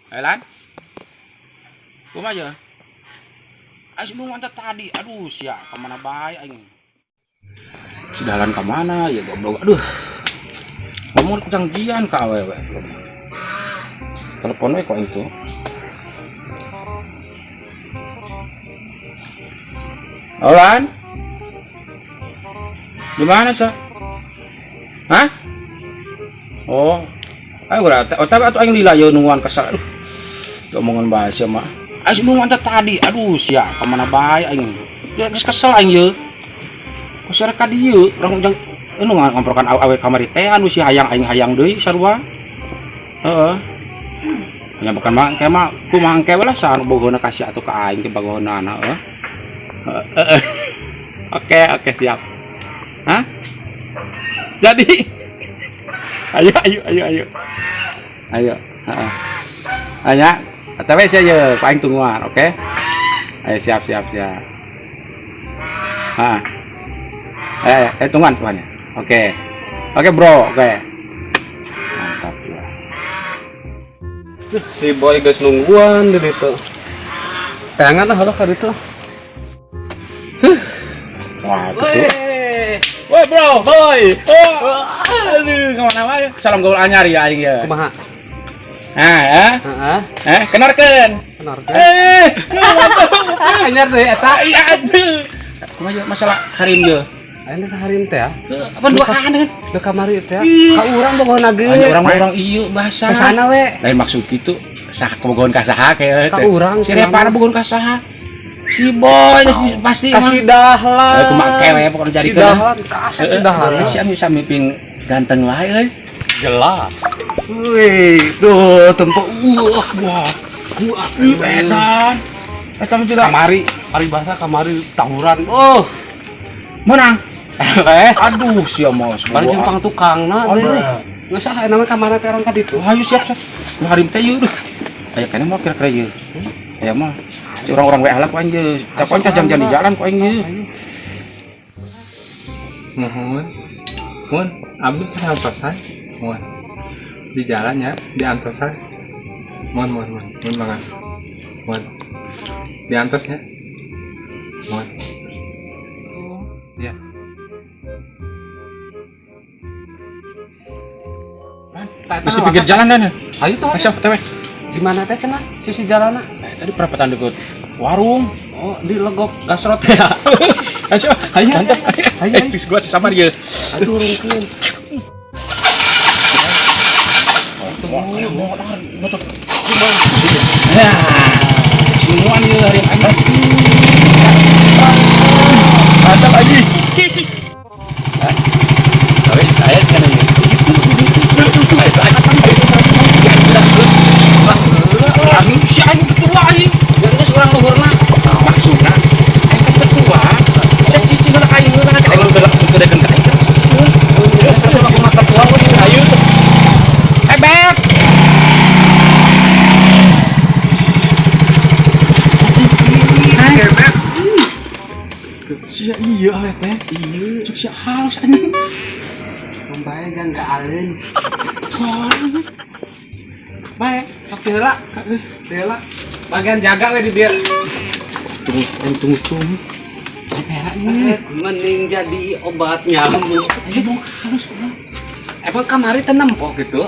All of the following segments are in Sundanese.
Lan. Kumaha ya? Aing nungguan tadi. Aduh, sia kemana bae aing. Si Dahlan kemana ya, goblok? Aduh. Ngomong janjian ka awewe. Telepon we kok itu. Olan? Di mana sa? Hah? Oh. Ayo gua oh, tapi atuh aing lila ye nungguan kesal. Aduh. Omongan bahasa mah. Aing nungguan tadi. Aduh, sia kemana bae aing. Ya geus kesel aing ye. Ku sia ka dieu, urang ujang nu ngomprokan awe kamari teh anu si hayang aing hayang deui sarua. Heeh. Nya bukan mah engke mah kumaha engke we lah saha nu bogohna ka sia atuh ka aing ke bogohna heeh. Heeh. Oke, oke siap. Hah? Jadi ayo ayo ayo ayo. Ayo, heeh. Aya, atawa sia ye, ku aing tungguan, oke? Ayo siap siap siap. Heeh. Ayo, ayo, tungguan tungguan ya. Oke. Oke, bro, oke. Mantap ya. Si Boy geus nungguan di ditu. Teangan lah ka ditu. Wah, gitu. Woi, bro. Boy. Oh, aduh, kemana wae? Salam gaul anyar ya aing ya. Kumaha? Ah, ya. Heeh. Eh, kenarkeun. Kenarkeun. Eh, mantap. Anyar deui eta. Iya, aduh. Kumaha ye masalah harim ye? Ayeuna harim teh ya. Apa duaan kan? Deuk kamari teh. Ih. Ka urang bogohna ge. Hanya orang-orang ieu bahasa. Sasana we. Lain maksud kitu sah kabogohan ka saha kayak Ka urang Si Repa bogohan ka saha? Si Boy si pasti Ka si Dahlan. Eh, kumaha kewe pokoknya Si jarikeun. Dahlan ka asep si Dahlan. Si anu sami ping ganteng wae euy. Jelas. Wih, tuh tempo wah Wah, wah. ih edan. Eta mah juga Kamari, paribasa kamari tawuran. Oh, menang. eh, Aduh, sia mah. bari jeung pang tukangna Aduh. Geus ah aya nama kamana teh orang ka ditu. Ayo siap siap. Nu harim teh ieu duh. Aya keneh mah kira-kira ieu. Aya mah. Si orang-orang WA lah ku aing ieu. Tapi aing jam-jam di jalan ku aing ieu. Mohon, mohon, abdi teh antosan, mohon di jalan ya, di antosan, mohon, mohon, mohon, mohon banget, mohon, di antosnya, mohon, ya. Geus di pinggir jalan dan. Ayo tuh. Ayo siap teh. Di mana teh cenah? Sisi jalanna. Eh, tadi perapatan deket warung. Oh, di legok gasrot ya. Ayo, Ayo, mantap. ayo, Eh, tis gua sabar ieu. Aduh, rungkeun. Mau motor. Ya, semua nih hari aing. Mantap lagi. Tapi saya kan ini. Si aing ketua aing. Geus urang luhurna. Maksudna aing kan ketua. Cek cicing heula aing heula kan aing udah gedekeun ka aing. Geus atuh kumaha ketua geus Ayo. Eh, Beb. Sia iya awe teh. Iya, cek sia halus anjing. Membae jangan ka aleun. Bae. Sok ti heula. Ti heula. Bagian jaga we di dieu. Tunggu, tunggu, tunggu. Mending jadi obat nyamuk. Ayo dong halus kumaha. Emang kamari teh nempo gitu?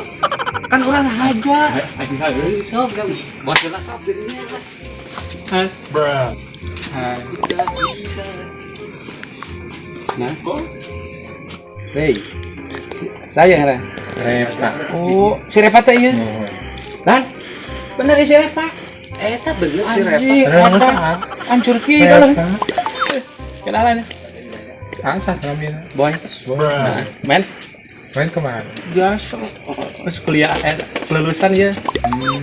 Kan urang aja. Ayo. Sok gak bos heula sok dirinya. Hai. Tidak bisa. Nah. Hei. Saya ngara. Repa, Oh, si Repa teh ieu. Lan. Bener ya si Repa. Eta bener si Repa. Anjing, Repa. Hancur kieu kalau. Repa, Kenalan. asa namanya, Boy. Boy, Men. main kemana? Biasa. Pas kuliah lulusan ya.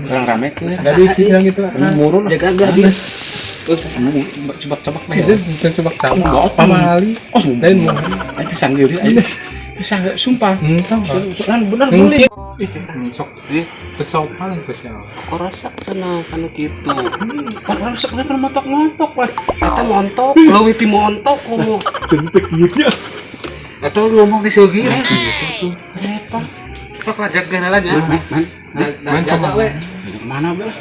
Orang rame tuh. Gak diuji gitu, ah. Murun. Jaga gak Coba-coba Itu itu coba Enggak, sama, pamali, Oh, sumpah. lain mohon, Itu sanggir. Itu sanggir, sumpah. entah Lan bener beli. Sok, kesopan itu siapa? Kok resep cenah kanu kitu. Kan orang sekolah kan montok-montok, Pak. Eta montok, leuwih ti montok komo. Jentek iya. Eta ngomong di seugi gitu tuh. Repa. Sok lah jaga heula nya. Men, men. Main Jaga kemana? we. Ayo kemana bel?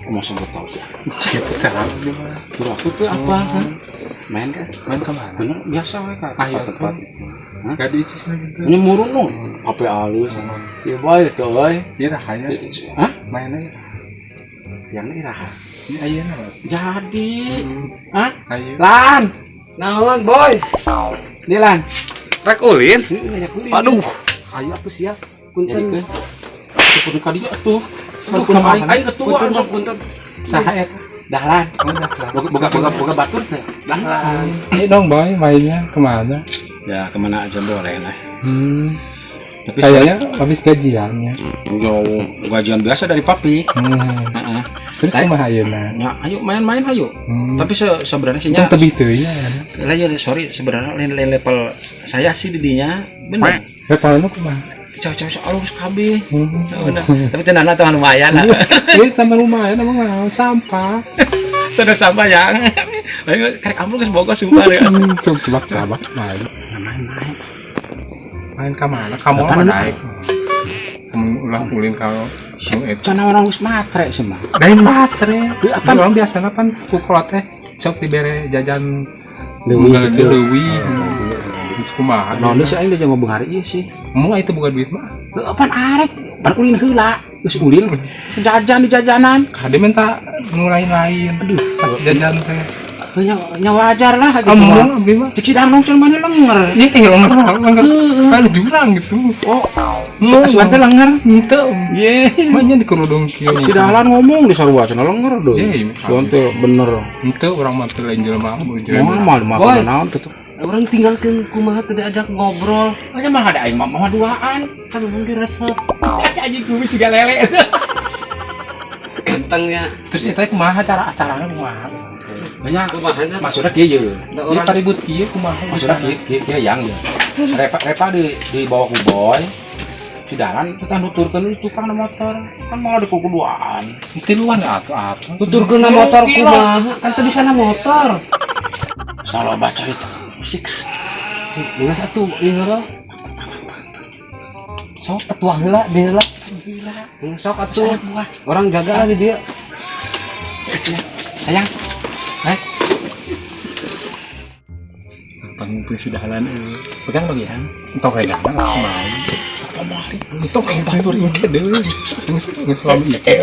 Masa nggak tahu sih. Gitu terang gimana? Bro, aku tuh apa? Main kan? Main kemana? Bener biasa mereka Ayo, tempat. Hah? Gak diicis lagi tuh. Ini murung no. HP halus. Ya boy, tuh boy. Iya rahanya. Hah? Mainnya ya. Yang ini raha. Ini ayeuna mah. Jadi. Hah? Ayo. Lan. Naon boy? Ini Lan. Rek ulin. Heeh, ngajak ulin. Aduh. Ayo aku siap. Jadi Punten. ke. Seperti kadi tuh. Aduh, Punten, aing aing ketua punten, sok. punten. Saha eta? Dahlan. Oh, dah. Boga boga boga, boga batur teh. Dahlan. Ayo dong boy, mainnya kemana? Ya, kemana aja boleh lah. Hmm. Tapi Kayaknya habis gajiannya. jauh gajian biasa dari papi. Hmm. Heeh. Terus kumaha ayeuna? Ya, ayo main-main ayo. Hmm. Tapi sebenarnya sih Itu tebih teuing ya. lah ya sorry sebenarnya lain lain level saya sih didinya bener. Levelnya kumaha? Cewek-cewek alus kabeh. Hmm. Udah. Tapi tenang tuh lumayan lah. Ini tambah lumayan emang naon sampah. Sudah sama ya. Ayo karek ambruk geus boga sumpah ya. Coba coba coba main. Main-main. Main ke mana? Kamu Kapan mah lu? naik. Kamu ulah ulin kalau nu eta. Cenah orang geus matre sih mah. Lain matre. Heuh, Apa orang biasana pan ku kolot teh sok dibere jajan Leuwih Bukan gitu. leuwih. Terus kumaha? Naon deui sih aing deui ngomong hari ieu sih. Mau itu bukan duit mah. Heuh, apaan arek? Pan ulin heula. Geus ulin jajan di jajanan. Kade minta nu lain-lain. Aduh, pas jajan teh. Heuh, nya, nya wajar lah gitu. Kamu abdi mah. Cek si Danong cenah mana lenger. Iya, lenger, lenger. Kan jurang gitu. Oh, Mau asuhan teh lenger. Henteu. Ye. Mah nya di kerudung kieu. Si Dahlan ngomong di sarua cenah lenger deui. Ye, Suan teh bener. Henteu urang mah teu lain jelema, jelema. Moal mah Boy. mah naon kitu. Orang tinggalkan kumaha teu diajak ngobrol. Aja mah ada aing mah mah duaan. Kan mungkin resep. Anjing kumis siga lele. Gantengnya. Terus itu kumaha cara acaranya kumaha? Nya Kumaha nya? maksudnya kieu ye. Da Ieu orang paribut kieu kumaha? Maksudnya kieu kieu kieu yang ye. Repa repa di dibawa ku boy. Si Dahlan itu kan nuturkeun tukang motor. Kan malah di kuduaan. Tiluan atuh atuh. tuturkeun na motor kumaha? Kan teu bisa na motor. Salah baca itu. Musik. Geus atuh ieu heula. Sok ketua heula di heula. Sok atuh. Orang jaga lah di dia. Sayang. Eh? Panggung si Dahlan euy. Pegang bagian. Entok pegang kumaha? Kamari. Entok batur engke deui. Geus geus suami istri.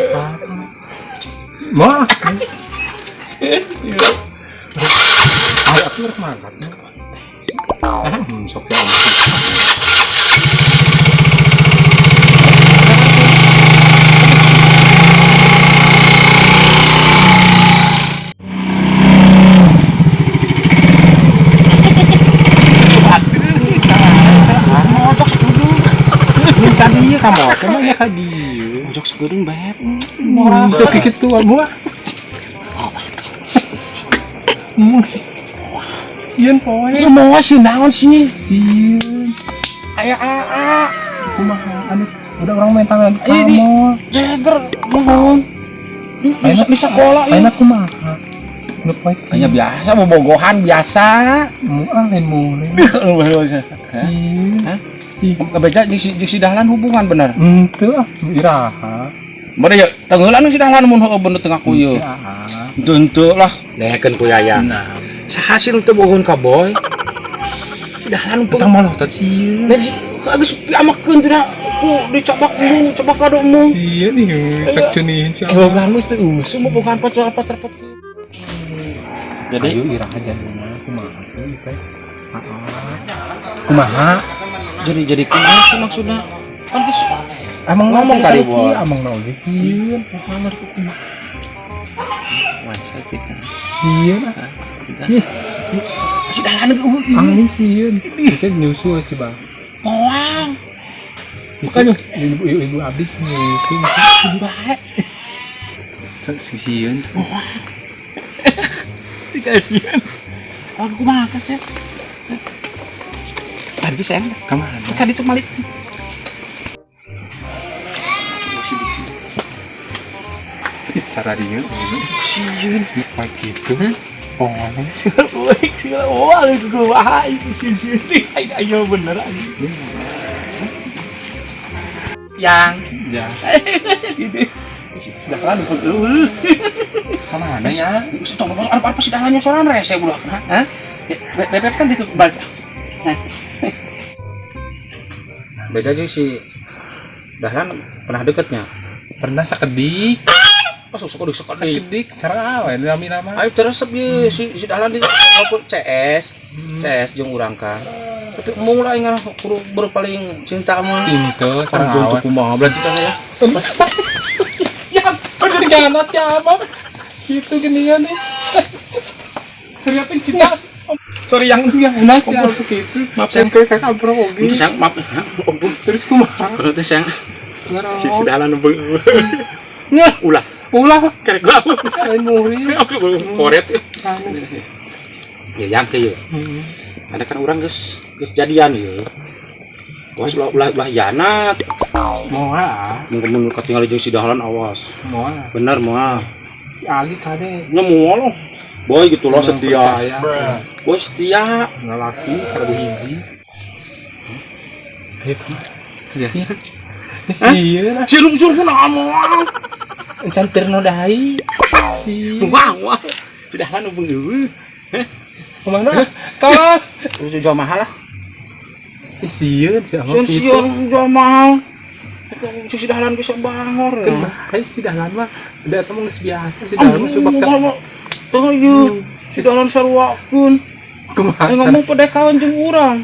Mah. Ayo atuh rek mangkat. Ah, sok ya. Mojok sekedung. Minta dia kamu, kamu nya ka dieu. Mojok sekedung beb. Sok kitu mah. Mung sieun poe. Semua sih naon sih. Sieun. Aya aa. Kumaha anu udah orang mental lagi Ini- kamu. Jeger mohon. Di sekolah Ayeuna ini. kumaha? Nu poe Hanya biasa bobogohan biasa. mu ah lain mulai. Sieun. Hah? Kebeja jeung si Dahlan hubungan bener. Henteu ah iraha. Bener ya, tenggelan si Dahlan mun heueuh bener tengah ku ieu. Iraha. Henteu lah. Lehekeun ku Yayang. Nah, Saha sih nu teu bogohan ka boy? Si Dahlan tentang molotot sieun. Dari geus piamakeun tidak ku dicobak mung, cobak kado mung. Sieun ieu sok cunihin si Allah. Bogohan geus teu usum bogohan pacar-pacar. Jadi Ayo iraha jadina kumaha teh ieu teh. Heeh. Kumaha? jadi kumaha sih maksudnya? Kan geus Emang Ngomong tadi, Boy. Emang naon ge sieun. Muhammad ku kumaha? Masa kita. Sieun ah. Ih, Si Dahlan eueuh ieu. angin sieun. Kita nyusul coba. Moal. Makanya. Ibu ibu abdi nyusul. Bae. Sieun. Si kasihan. Oh, kumaha teh? Tadi sayang. Kamana? Kan itu malik. Saradieu. Sieun. Lupa gitu. Oh, Wah, itu kumaha sieun sieun teh. Aing ayo bener anjing. Yang ya. gini. Dahlan eueuh. Kemana ya? Tong ngomong apa si Dahlan sorangan rese budak. Hah? Bebek kan itu balik. Nah, Beda aja si Dahlan pernah deketnya. Pernah sakedik. Pas sekodik sekodik. Sakedik sareng awe lami-lama. Ayo teresep ye si si Dahlan di walaupun CS, CS jeung urang kan. Tapi mulai ngarah kudu berpaling cinta mah. Tinte sareng Ampun awe. tuh kumaha berarti teh ya. Ya, bener ganas siapa? Gitu geningan nih. Ternyata cinta. Sorry yang ganas ya aku gitu. Maaf, sayang. Kayak kakak bro oge. Itu sayang maaf. Ampun. Terus kumaha? Kudu teh sayang. Si si Dahlan Nggak, ulah. ulah Kerek gua. lain murid. Oke, koret. Ganas. Ya yang ke ye. Ada kan orang geus geus jadian ye. Awas ulah ulah ulah hianat. Moal, Mun mun katingali jeung si Dahlan awas. moal. Bener moal. Si Agi kade. Nya moal loh. Boy gitu loh setia. Percaya. Boy setia. Ngalaki 1000 hiji. Ayo kamu. Biasa. Sieun. Si lungsur kunaon moal. Encan ternodai. Si. Wah, wah. Si Dahlan nu beungeuh. Kemana? Tolong. Itu jual mahal lah. Sieun si Ahmad. Sieun sieun jual mahal. Si si Dahlan bisa bangor ya. Kayak si Dahlan mah udah eta mah geus biasa si Dahlan mah subak Aduh, tuh ieu. Si Dahlan saruakeun. Kumaha? Aing ngomong pedek kawan jeung urang.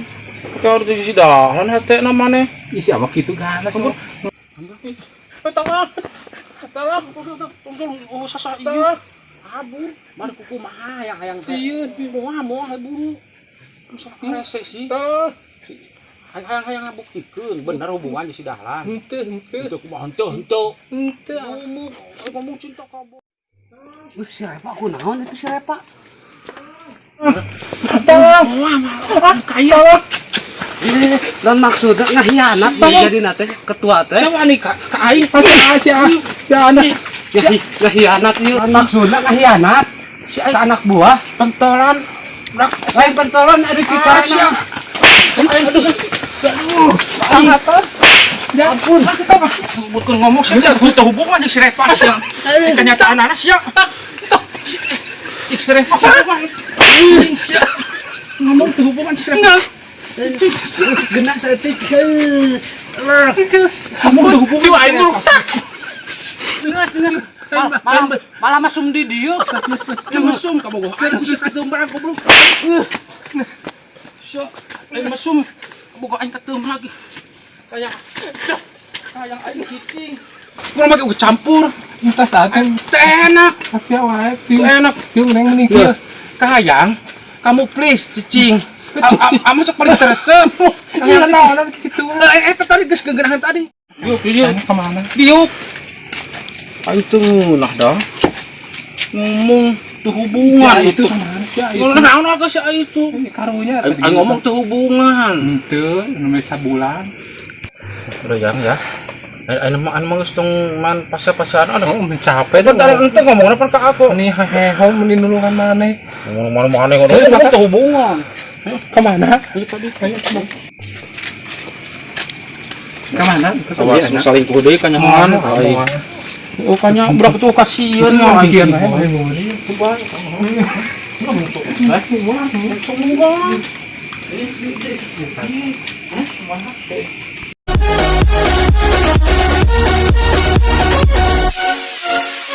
Kayak harus si Dahlan hate na maneh. Ih, si Ahmad kitu ganas. Tolong. Tolong, tolong, oh sasa ieu. Abur, mana kuku mah hayang hayang teh. Sieun. Moal moal buru. Masa rese sih. Tolong. Hayang hayang ngabuktikeun bener hubungan jeung si Dahlan. Henteu, henteu. Henteu kumaha henteu henteu. Henteu. Ngomong, ngomong cinta ka boy. Si Repa aku naon itu si Repa? Tolong. Kaya. Dan maksudnya ngahianat jadi nate ketua teh. Siapa nih ka, ka aing? Si si anak. Ngahianat ieu. Maksudnya ngahianat. Si aing Ke anak buah. pentolan. Budak Lain pentolan ada ah, siap. Aing aduh. Aduh, Ang atas. Ya ampun. Bukan ngomong sih, saya hubungan jeung si Repa sia. Kenyataan anak sia. Si Repa hubungan. Sia. Ngomong tuh hubungan si Repa. Genah saeutik. Geus. Ngomong tuh hubungan. Di aing rusak. Geus geus. Malah malah masum di dieu. Mesum kamu gua. Aing sih keteumbrang goblok. Sia, aing mesum. Boga aing keteumbrang lagi. Kayak kayak aing cicing. Kurang make campur. Entas atuh. Teu enak. Asia wae. Teu enak. Tiung neng meuni Iya. Kahayang, kamu please cicing. Masuk paling teresep. Iya, naon kitu. Eh, eh, tadi geus gegenahan tadi. Diuk, diuk. Kemana? Diuk. Aing teu ngeunah dah. Ngomong tuh hubungan Si itu. itu kemana si itu? Naon atuh si itu? Karunya Aing ngomong tuh hubungan. Henteu, nu sabulan. Udah yang ya. Aing mah anu geus tong man pasa-pasaan anu. Oh, capek Bentar dah. ente ngomongna pan ka aku. Meni heho meni nulungan maneh. Ngomong mana mana ngomong tuh hubungan. Kemana? Iya tadi. Ayo kemana? Kemana? Terus Awas nu salingkuh deui kanyahoan. Moal. Oh kanya budak tuh kasihan ya Bikin aing. wae murid. Eh,